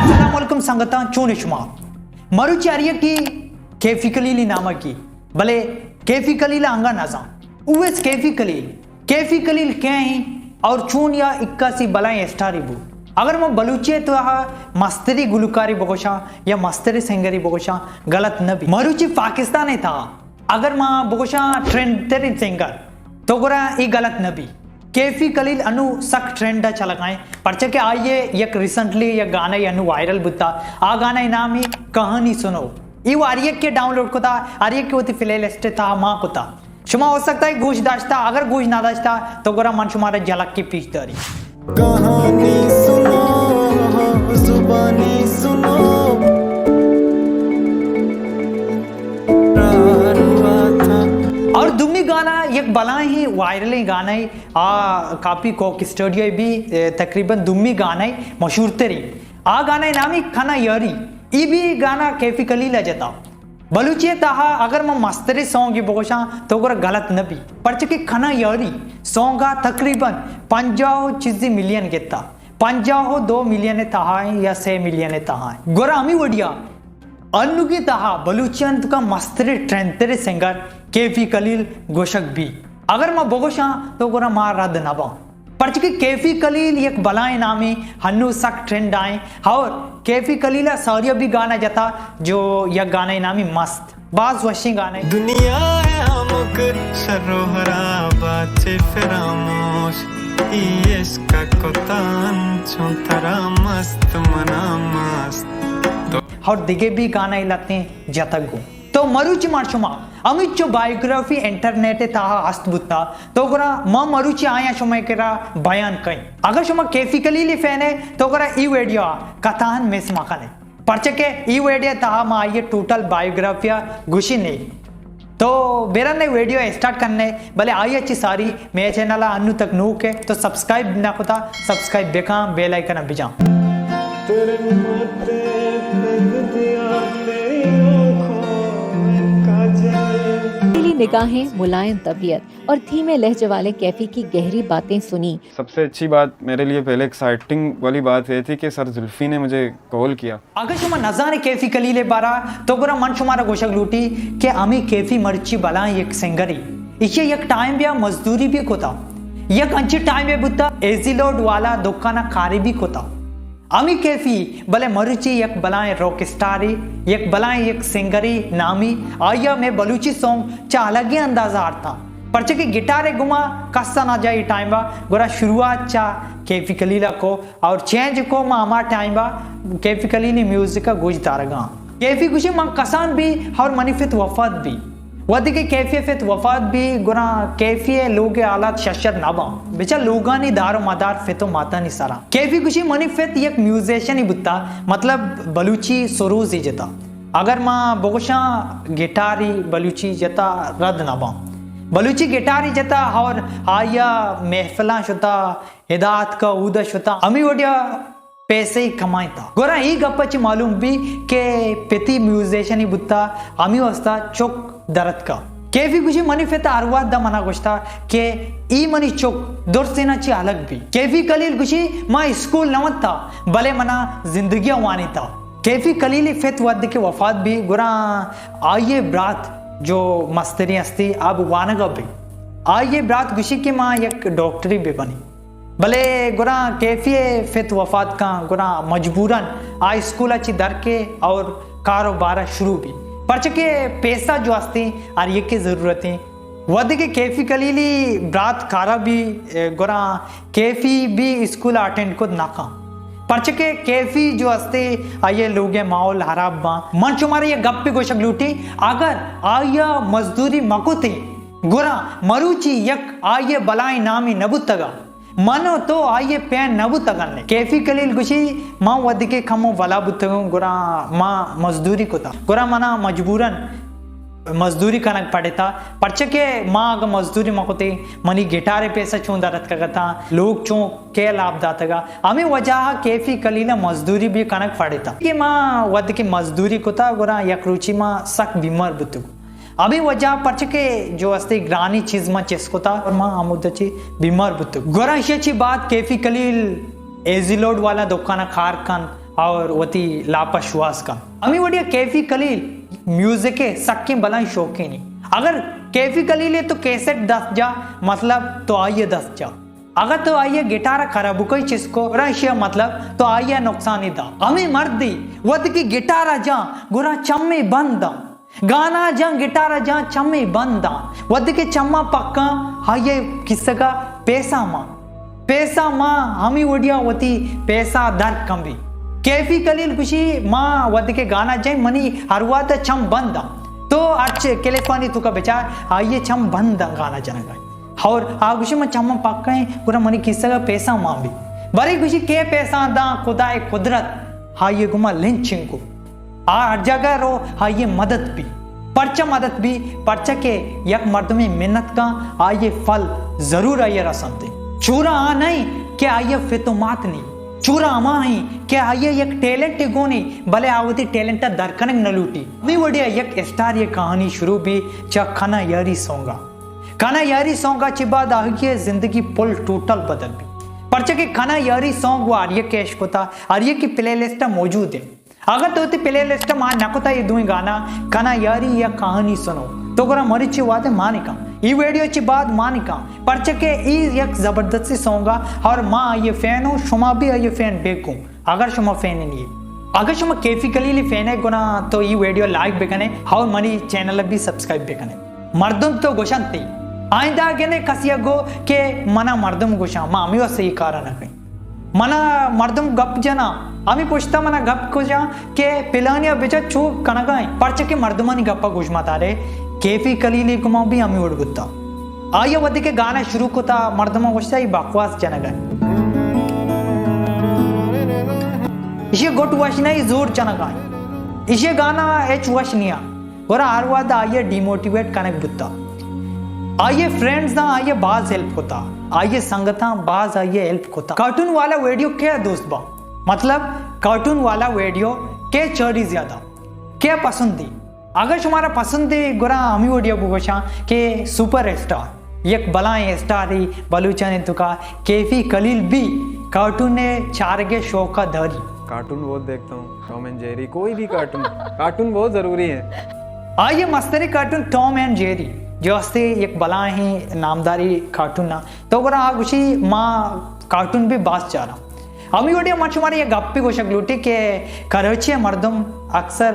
السلام علیکم سنگتاں، چون شما؟ مروچی ہر یکی کیفی کلیلی نامہ کی، بلے کیفی کلیل انگا نزان۔ اویس کیفی کلیل، کیفی کلیل کئے ایں اور چون یا اکاسی بلائیں اسٹاری بو؟ اگر ما بلوچی تہا مستری گلوکاری بگوشاں یا مستری سنگری بگوشاں، غلط نہ بی۔ مروچی پاکستان تہا اگر ما بگوشاں ٹرینڈ ترین سنگر، تو گڑا ای غلط نہ بی۔ کیفی کلیل انو سک ٹرینڈ ء چلگائیں، پرچہ کہ آئیے یک ریسنٹلی یک گانا انو وائرل بوتا، آ گانا نامی کہانی سنو۔ ای ہر یک کے ڈاؤن لوڈ کتا، ہر یک کے وتی پلے لسٹ تہا ما کتا۔ شما ہو سکتا ہے گوش داشتا، اگر گوش نہ داشتا تو گڑا من شمارا جھلک کی پیش داری۔ کہانی سنو، زبانی سنو۔ اور دومی گانا یک بلائیں وائرلیں گانا ہے، آ کاپی کوک اسٹوڈیو بھی، اے، تقریباً دومی گانا ہے مشہور ترین۔ آ گانا نامی کھنا یاری، ای بھی گانا کیفی کلیل جتا۔ بلوچی تہا اگر من مستری سانگ بگوشاں تو گڑا غلط نہ بی، پرچہ کہ کھنا یاری سانگ ء تقریباً پنجاہ و چیزی ملین گتا، پنجاہ و دو ملین تہا ایں یا سے ملین تہا ایں۔ گڑا ہمی وڑیا انوگی تہا بلوچیان توکا مستری ٹرینڈ تری سنگر کیفی کلیل گوشگ بی۔ اگر ما بگوشاں تو گڑا ما رد نہ باں۔ پرچہ کہ کیفی کلیل یک بلائیں نامے، ہنو سک ٹرینڈ آئیں، اور کیفی کلیل ء ساریا بھی گانا جتا جو یک گانے نامی مست، باز وشیں گانے۔ دنیا ء ہمک شر و حرابات چہ فراموش، ای عشق ء کتان چون ترا مست منا مست۔ اور دگہ بھی گانے لتیں جتگ گوں۔ تو مروچی من شما ہمینچو بائیوگرافی انٹرنیٹ ء تہا است بوتا، تو گڑا ما مروچی آیاں شمئے کرا بیان کئیں۔ اگر شما کیفی کلیلی فین ئے تو گڑا ای ویڈیو ء قطعاً مس مکن ئے، پرچہ کہ ای ویڈیو ء تہا ما آئی ء ٹوٹل بائیوگرافی ء گوشی نے۔ تو برن ئے ویڈیو ء اسٹارٹ کن ئے، بلے آئی ء چی ساری مئے چینل ء انو تک نوک ئے تو سبسکرائب نہ کتا، سبسکرائب بکن، بیل آئیکن ء بجان۔ تیری نگاہیں، ملائم طبیعت اور دھیمے لہجے والے کیفی کی گہری باتیں سنی۔ سب سے اچھی بات میرے لیے پہلے ایکسائٹنگ والی بات یہ تھی کہ سر زلفی نے مجھے کال کیا۔ اگر شما نزانے کیفی کلیل بارا تو گڑا من شمارا گوشگ لوٹی کہ ہمیں کیفی مرچی بلائیں یک سنگری، ایشی یک ٹائم بیا مزدوری بھی کتا، یک انچی ٹائم بوتا ایزی لوڈ والا دکانا کاری بھی کتا۔ ہمیں کیفی بلے مروچی یک بلائیں راک اسٹاری، یک بلائیں یک سنگری نامی، آیا میں بلوچی سانگ چا الگی اندازہ آرتا۔ پرچہ کہ گٹار گما کسا نہ جائی ٹائم با، گڑا شروعات چا کیفی کلیلا کو اور چینج کو ما ہما ٹائم با کیفی کلیلی میوزک گوش دارگا۔ کیفی گوشی من کسان بھی اور منی فت وفات بھی۔ وھدے کہ کیفی ء فت وفات بی، گڑا کیفی ء لوگ ء حالات ششر نہ باں، بچار لوگانی دار و مدار فت و ماتانی سرا۔ کیفی گوشی منی فت یک میوزیشنی بوتا، مطلب بلوچی سروزی جتا۔ اگر ما بگوشاں گٹاری بلوچی جتا رد نہ باں۔ بلوچی گٹاری جتا اور آیا محفلاں شتا، ہدایت کا اودا شتا۔ ہمی وڈیا پیسے کمائینتا۔ گڑا اے گپ ء چہ معلوم بی کہ پتی میوزیشنی بوتا، ہمی واسطہ چک درتکا۔ کیفی گوشی منی پت ہر وھد ء منا گوشتا کہ ای منی چک درسینا چی الگ بی۔ کیفی کلیل گوشی ما اسکول نہ ونتا بلے منا زندگی ء وانینتا۔ کیفی کلیلی پت وھدے کہ وفات بی گڑا آئی ء برات جو مستری ہستی آ بہ وانگا بی۔ آئی ء برات گوشی کہ ما یک ڈاکٹری بہ بنی۔ بلے گڑا کیفی ء پت وفات کن، گڑا مجبوراً آ اسکول ء چی در کے اور کاروبار ء شروع بی، پرچہ کہ پیسہ جو ہستیں ہر یکے ضرورتیں۔ وھدے کہ کیفی کلیلی برات کارا بی، گڑا کیفی بھی اسکول اٹینڈ کت نہ کن، پرچہ کہ کیفی جو ہستے آئی ء لوگ ء ماحول حراب باں۔ من شمارا یک گپے گوشگ لوٹی، اگر آئی ء مزدوری مکتی گڑا مروچی یک آئی ء بلائیں نامی نہ بوتگا۔ من و تو آئی ء پین نہ بوتگ انت۔ کیفی کلیل گوشی، ما وھدے کہ کمو ولا بوتگوں، گڑا ما مزدوری کتا، گڑا منا مجبوراً مزدوری کنگ پڑتا، پرچہ کہ ما اگاں مزدوری مہ کتیں، منی گٹار ء پیسہ چون در اتکگ اتاں، لوگ چون کے لاپ داتگا۔ ہمے وجہ ء کیفی کلیل ء مزدوری بھی کنگ پڑتا کہ ما وھدے کہ مزدوری کتا، گڑا یک روچی ما سک بیمار بوتگوں۔ ہمے وجہ پرچہ کہ جو استے گرانی چیز من چست کتا اور من ہمودا چی بیمار بوتگ۔ گورا ایشی چی بعد کیفی خلیل ایزی لوڈ والا دکانا کار کن اور وتی لاپا شواز کن۔ ہمے وڑیا کیفی خلیل میوزک سکیں بلائیں شوقینی۔ اگر کیفی خلیل تو کیسٹ دست جا، مطلب تو آئیے دست جا۔ اگاں تو آئی ء گٹار ء کربوکئی چست کو، گڑا ایشی ء مطلب تو آئی ء نقصانی دا۔ ہمے مردے وھدے کہ گٹار ء جاں، گڑا چمے بند داں۔ گانا جاں، گٹار ء جاں، چمے بند داں۔ وھدے کہ چماں پکاں، آئی ء کیسگ ء پیسہ مان۔ پیسہ مان، ہمے وڑیا وتی پیسہ در کن بی۔ کیفی خلیل گوشی، ما وھدے کہ گانا جائیں، منی ہر وھد ء چم بند داں۔ تو ہرچ کلپانی توکا بچار، آئی ء چم بند داں گانا جنگ ء۔ اور آ گوشی، من چماں پکا ایں، گڑا منی کیسگ ء پیسہ مان بی۔ بلے گوشی، کے پیسہ داں؟ خدائے قدرت آئی ء گما لنچنگ کو۔ آ ہر جاگہ رو، آئی ء مدد بی۔ پرچہ مدد بی؟ پرچہ کہ یک مردمے منت کن، آئی ء پھل ضرور آئی ء رسنت۔ چورا آ نہ ایں کہ آئی ء پت و مات نی۔ چورا ہما ایں کہ آئی ء یک ٹیلنٹ گونی، بلے آ وتی ٹیلنٹ ء در کنگ نہ لوٹی۔ ہمے وڑیا یک اسٹاری کہانی شروع بی چہ کنا یاری سونگا۔ کنا یاری سونگ ء چہ بعد آہگی ء زندگی پل ٹوٹل بدل بی۔ پرچہ کہ کنا یاری سونگ و ہر یک ء اش کتا، ہر یک پلے لسٹ ء موجود انت۔ اگر تو وتی پلے لسٹ ء مان نہ کتا اے دوئیں گانا، کنا یاری یا کہانی سنو، تو گڑا مرچی وہد ء مان کن۔ ای ویڈیو چہ بعد مان کن۔ پرچہ کہ ای یک زبردستی سونگ ء اور ما آئی فین ہوں، شما بھی آئی فین بے گوں۔ اگر شما فین نہیں، اگر شما کیفی خلیلی فین ہے گنا تو ای ویڈیو لائک بکنے اور منی چینل بھی سبسکرائب بکنے۔ مردم تو گوشنتی، آئندہ گنے کسی گو کہ منا مردم گوشاں، ما ہمیں واسطے یہ کارا نہ کہیں۔ منا مردم گپ جنا، ہمیں پشتا منا گپ گوشاں کہ پلانیا بچا چو کنگائیں، پرچہ کہ مردمانی گپا گوش مدارے۔ کیفی خلیلی گما بھی ہمیں وڑ بوتا۔ آئی ء وھدے کہ گانا شروع کتا، مردماں گوشتا، اے بکواس جنگ ء۔ ایشی گٹ وش نہ، اے زور جنگ ء۔ ایشی گانا ہچ وش نیا۔ گڑا ہر وھد آئی ء ڈیموٹیویٹ کنگ بوتا۔ آئی ء فرینڈز آں آئی ء باز ہیلپ کتا۔ آئی ء سنگتاں باز آئی ء ہیلپ کتا۔ کارٹون والا ویڈیو کیا دوست با؟ مطلب، کارٹون والا ویڈیو کے چاری زیادہ؟ کیا پسند دی؟ اگر شمارا پسند ہے، گڑا ہمیں ویڈیو بگوشاں کہ سپر اسٹار، یک بلائیں اسٹار ہی بلوچانی توکا کیفی خلیل بھی کارٹون چارگے شوقا داری۔ کارٹون بہت دیکھتا ہوں، ٹام اینڈ جیری، کوئی بھی کارٹون، کارٹون بہت ضروری ہے۔ آئیے مستری کارٹون ٹام اینڈ جیری، جو ہستے یک بلائیں نامداری کارٹون نا، تو گڑا آ گوشی ما کارٹون بھی باز چاراں۔ ہمے وڑیا من شمارا یک گپے گوشگ لوٹی کہ کراچی ء مردم اکثر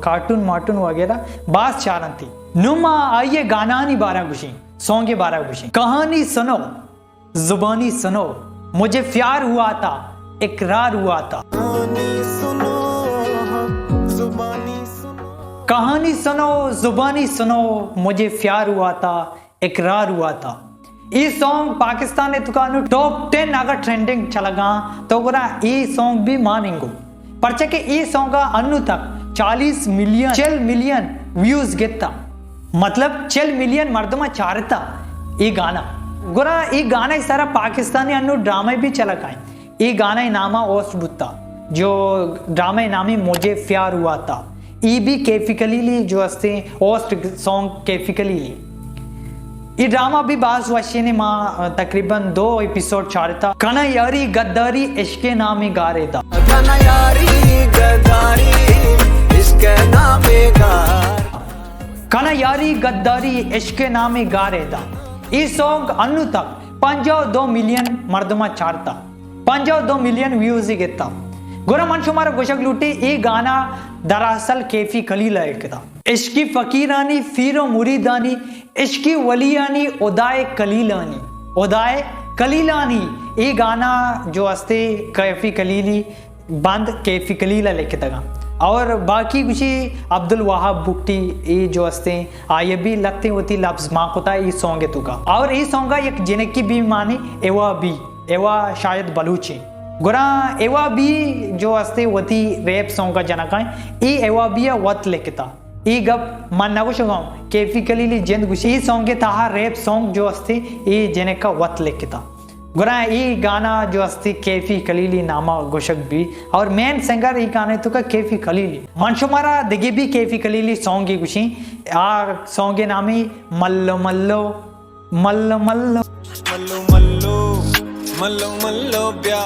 کارٹون مارٹون وغیرہ باز چارنتی۔ نوں ما آئی ء گانانی بارہ گوشیں، سونگ ء بارہ گوشیں۔ کہانی سنو، زبانی سنو، مجھے پیار ہوا تھا، اقرار ہوا تھا۔ کہانی سنو، زبانی سنو، مجھے پیار ہوا تھا، اقرار ہوا تھا۔ ای سانگ پاکستان ء توکا انو ٹاپ ٹین اگر ٹرینڈنگ چلگا تو گڑا ای سانگ بھی ماننگو، پرچہ کہ ای سانگ ء انو تک چالیس ملین، چل ملین ویوز گتا۔ مطلب چل ملین مردم چارتا ای گانا۔ گڑا ای گانا سرا پاکستانی انو ڈرامہ بھی چلگا ہیں۔ ای گانا ناما اوسٹ بوتا، جو ڈرامہ نامی مجھے پیار ہوا تھا۔ ای بھی کیفی خلیلی جو ہستے اوسٹ سانگ کیفی خلیلی۔ ای ڈرامہ بھی باز وشینے، ما تقریباً دو ایپیسوڈ چارتا۔ کنا یاری غداری عشق نامی گارے دا۔ کنا یاری غداری عشق نامی گار۔ کنا یاری غداری عشق نامی گارے دا۔ ای سانگ انو تک پنجاہ و دو ملین مردمہ چارتا۔ پنجاہ و دو ملین ویوز ئی گتا۔ گڑا من شمارا گوشگ لوٹی، اے گانا دراصل کیفی خلیل ء لکھتا۔ عشقی فقیرانی، پیر و مریدانی، عشقی ولیانی، ہدائے خلیلانی، ہدائے خلیلانی، اے گانا جو ہستے کیفی خلیلی بند کیفی خلیل ء لکھتگا۔ اور باقی گوشی عبدالوہاب بگٹی، اے جو ہستے آئی بھی لگتے وتی لفظ ما کتا ای سونگ توکا۔ اور ای سونگا یک جنکی بھی مانی ایوا بی۔ ایوا شاید بلوچی۔ گڑا ایوا بی جو ہستے وتی ریپ سانگ ء جنکا ہیں، ای ایوا بی ء وت لکھتا۔ ای گپ من نہ گوشگا ہوں، کیفی خلیلی جند گوشی، ای سانگ ء تہا ریپ سانگ جو ہستے، ای جنک ء وت لکھتا۔ گڑا اے گانا جو استی کیفی خلیلی ناما گوشگ بی، اور مین سنگر اے گانے توکا کیفی خلیلی۔ من شمارا دگہ بھی کیفی خلیلی سانگے گوشیں، آ سانگے نامی ملو ملو، ملو ملو۔ ملو ملو، ملو ملو بیا۔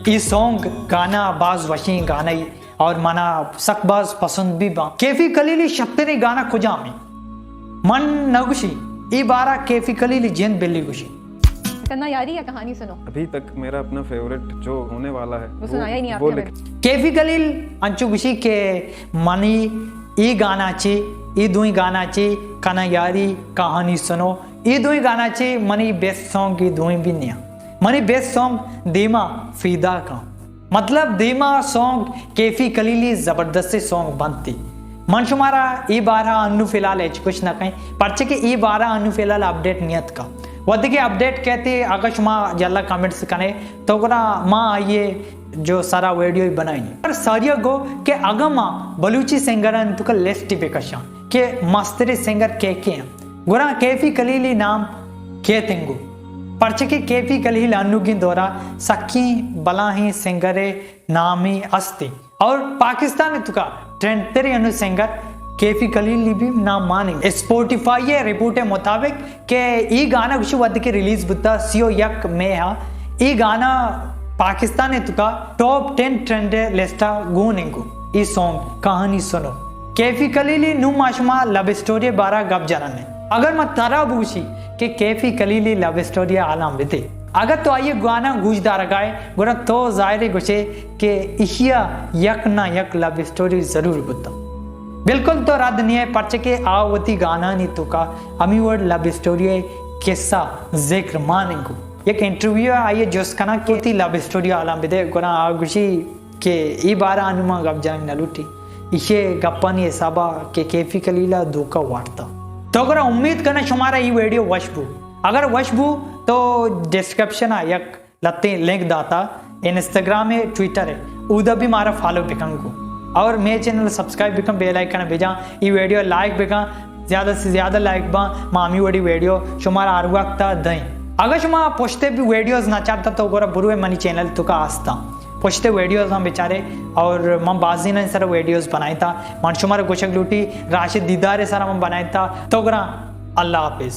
اے سانگ گانا باز وشیں گانے اور منا سک باز پسند بھی باں۔ کیفی خلیلی شتریں گانا کجام ایں؟ من نہ گوشی، اے بارا کیفی خلیلی جند بلی گوشی۔ کنا یاری یا کہانی سنو۔ ابھی تک میرا اپنا فیورٹ جو ہونے والا ہے، وہ سنایا ہی نہیں آپ نے ہمیں۔ کیفی خلیل انچو گوشی کہ منی اے گانا چی، اے دوئیں گانا چی، کنا یاری کہانی سنو، اے دوئیں گانا چی منی بیسٹ سانگ اے دوئیں بھی نیاں۔ منی بیسٹ سانگ دیما فیدا کاں۔ مطلب دیما سانگ کیفی خلیلی زبردستیں سانگ بنتی۔ من شمارا اے بارہ انو فی الحال ہچ کچھ نہ کہیں، پرچہ کہ اے بارہ انو فی الحال اپڈیٹ نیت کا۔ وھدے کہ اپڈیٹ کئیت، اگہ شما جلا کمنٹس کنے تو گڑا ما آئیے جو سرا ویڈیو بنائیں۔ پر ساریا گو کہ اگہ ما بلوچی سنگران توکا لسٹ بکشاں کہ مستریں سنگر کے کے ہیں، گڑا کیفی خلیلی نام کیت انگو، پرچہ کہ کیفی خلیل انوگیں دورا سکیں بلاہیں سنگرے نامی استی اور پاکستان توکا ٹرینڈ تریں انو سنگر کیفی خلیلی بھی نام مانیں۔ اسپوٹیفائی رپورٹ مطابق کہ اے گانا گوشی وھدے کہ ریلیز بوتا سی و یک مئی ہا، اے گانا پاکستان توکا ٹاپ ٹین ٹرینڈ لسٹا گون انگو۔ اے سانگ کہانی سنو۔ کیفی خلیلی، نوں ما شما لو اسٹوری بارا گپ جنن۔ اگر ما ترا بوشی کہ کیفی خلیلی لو اسٹوری حالاں بدے، اگر تو آئی گانا گوش دارگائے، گڑا تو ظاہر گوشے کہ ایشیا یک نہ یک لو اسٹوری ضرور بوتا۔ بالکل تو رد نہیں ہے، پرچہ کہ آ وتی گانانی توکا ہمی وڑ لو اسٹوری قصہ ذکر ماننگو۔ یک انٹرویو آئیے جست کنا کہ وتی لو اسٹوری حالاں بدے، گڑا آ گوشی کہ اے بارہ انو ما گپ جنگ نہ لوٹی۔ ایشے گپانی حسابا کہ کیفی خلیلا دھوکا وارتا۔ تو گڑا امید کنا شمارا اے ویڈیو وش بو۔ اگر وش بو تو ڈسکرپشن آ یک لتیں لنک داتا، انسٹاگرام ہے، ٹویٹر ہے، اودا بھی مارا فالو بکن گو۔ اور مے چینل سبسکرائب بکن، بیل آئیکن بجان، اے ویڈیو لائک بکن، زیادہ سے زیادہ لائک باں، ما ہمی وڑی ویڈیو شمارا ہر وقت دیں۔ اگر شما پشتے بھی ویڈیوز نہ چارتا تو گورا بروے منی چینل توکا آستا۔ پشتے ویڈیوز ہم بچارے اور من بازی نہ سر ویڈیوز بنائیتا۔ من شمارا گوشگ لوٹی راشد دیدار سر من بنائیتا۔ تو گرا اللہ حافظ۔